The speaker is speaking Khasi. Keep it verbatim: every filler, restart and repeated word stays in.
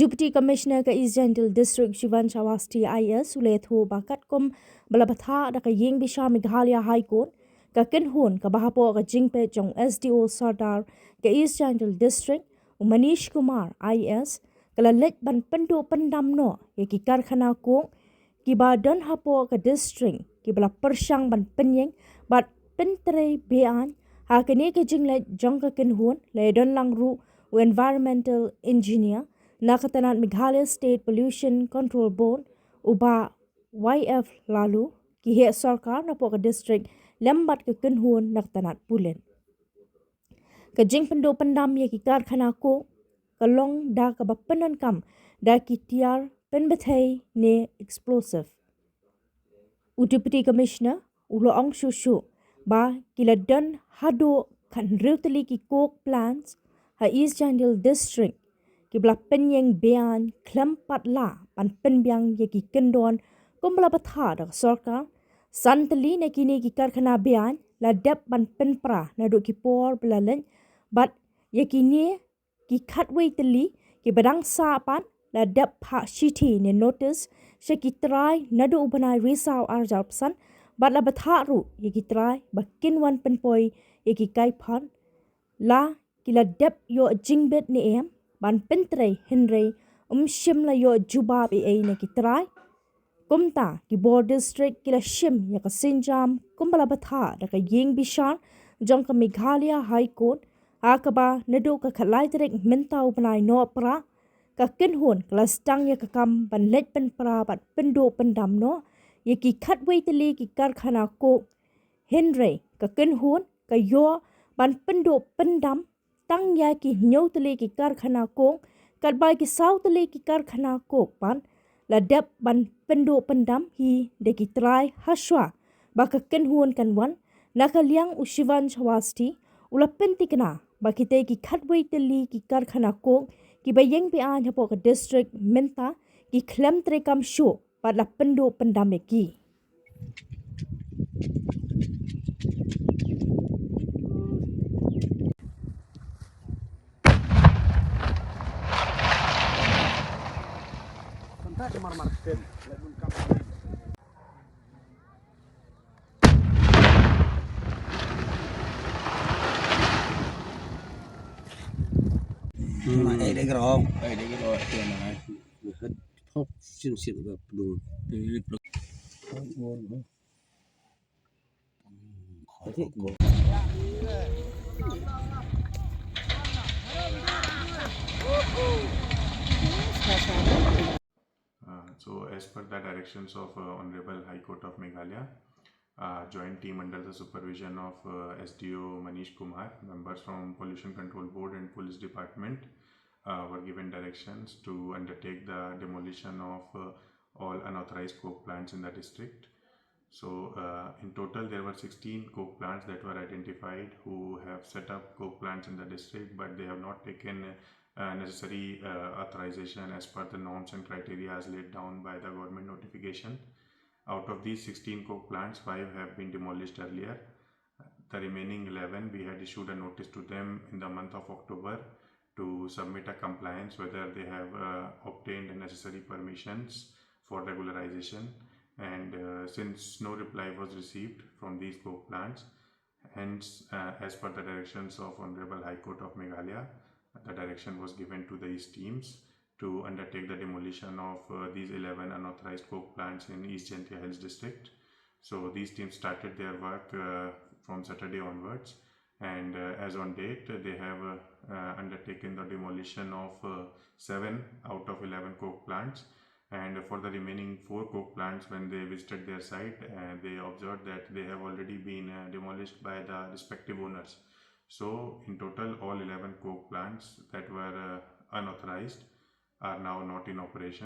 Deputy Commissioner ka East Jaintia District Shivansh Awasthi I A S u la ïathuh ba katkum ba la bthah da ka ïing bishar Meghalaya High Court, ka kynhun kaba hapoh ka jingpeit jong S D O Sordar ka East Jaintia District, u Manish Kumar I A S, ka la leit ban pynduh pyndam noh ïa ki karkhana coke kiba don hapoh ka district kiba la pyrshang ban pynïeng bad pyntrei beaiñ. Ha kane ka jingleit jong ka kynhun la ïadon lang ruh u environmental engineer na ka tnat Meghalaya State Pollution Control Board, u Bah Y F Laloo, ki heh sorkar napoh ka district lem bad ka kynhun na ka tnat pulit. Ka jingpynduh pyndam ïa ki karkhana coke ka long da kaba pyndonkam da ki tiar pynbthei ne explosive. U Deputy Commissioner u la ong shuh shuh ba ki la don haduh khathynriew tylli ki coke plants ha East Jaintia District kiba la pynïeng beaiñ khlem pat lah ban pynbiang ïa ki kyndon kumba la bthah da ka sorkar. San tylli na kine ki karkhana beaiñ la dep ban pynpra naduh ki por ba la leit, bad ïa kine ki khatwei tylli kiba dang sah pat la dep phah shithi ne notice sha ki trai naduh u bnai Risaw arhajar arphew san, bad la bthah ruh ïa ki trai ba kin wan pynpoi ïa ki kaiphod. La ki la dep ïoh jingbit ne em ban pyntrei, hynrei ym shym la ïoh jubab ei ei na ki trai. Kumta ki bor district ki la shim ïa ka sienjam kumba la bthah da ka ïing bishar jong ka Meghalaya High Court, ha kaba naduh ka khatlai tarik mynta u bnai Nohprah, ka kynhun ka la sdang ïa ka kam ban leit pynpra bad pynduh pyndam noh ïa ki khatwei tylli ki karkhana coke. Hynrei ka kynhun ka ïoh ban pynduh pyndam tang ïa ki hynñiew tylli ki karkhana coke, katba ki saw tylli ki karkhana coke pat la dep ban pynduh pyndam hi da ki trai hashwa ba ka kynhun kan wan. Na ka liang u Shivansh Awasthi u la pynthikna ba kitei ki khatwei tylli ki karkhana coke kiba ïeng beaiñ hapoh ka district mynta ki khlem treikam shuh bad la pynduh pyndam ïa ki. Uh, so, as per the directions of uh, Honorable High Court of Meghalaya, uh, joint team under the supervision of uh, S D O Manish Kumar, members from Pollution Control Board and Police Department uh, were given directions to undertake the demolition of uh, all unauthorized coke plants in the district. So, uh, in total, there were sixteen coke plants that were identified who have set up coke plants in the district, but they have not taken uh, necessary uh, authorization as per the norms and criteria as laid down by the government notification. Out of these sixteen coke plants, five have been demolished earlier. The remaining eleven, we had issued a notice to them in the month of October to submit a compliance whether they have uh, obtained necessary permissions for regularization. And uh, since no reply was received from these coke plants, hence, uh, as per the directions of Honorable High Court of Meghalaya, the direction was given to these teams to undertake the demolition of uh, these eleven unauthorized coke plants in East Jaintia Hills District. So these teams started their work uh, from Saturday onwards, and uh, as on date, uh, they have uh, uh, undertaken the demolition of uh, seven out of eleven coke plants. And for the remaining four coke plants, when they visited their site, uh, they observed that they have already been uh, demolished by the respective owners. So, in total, all eleven coke plants that were uh, unauthorized are now not in operation.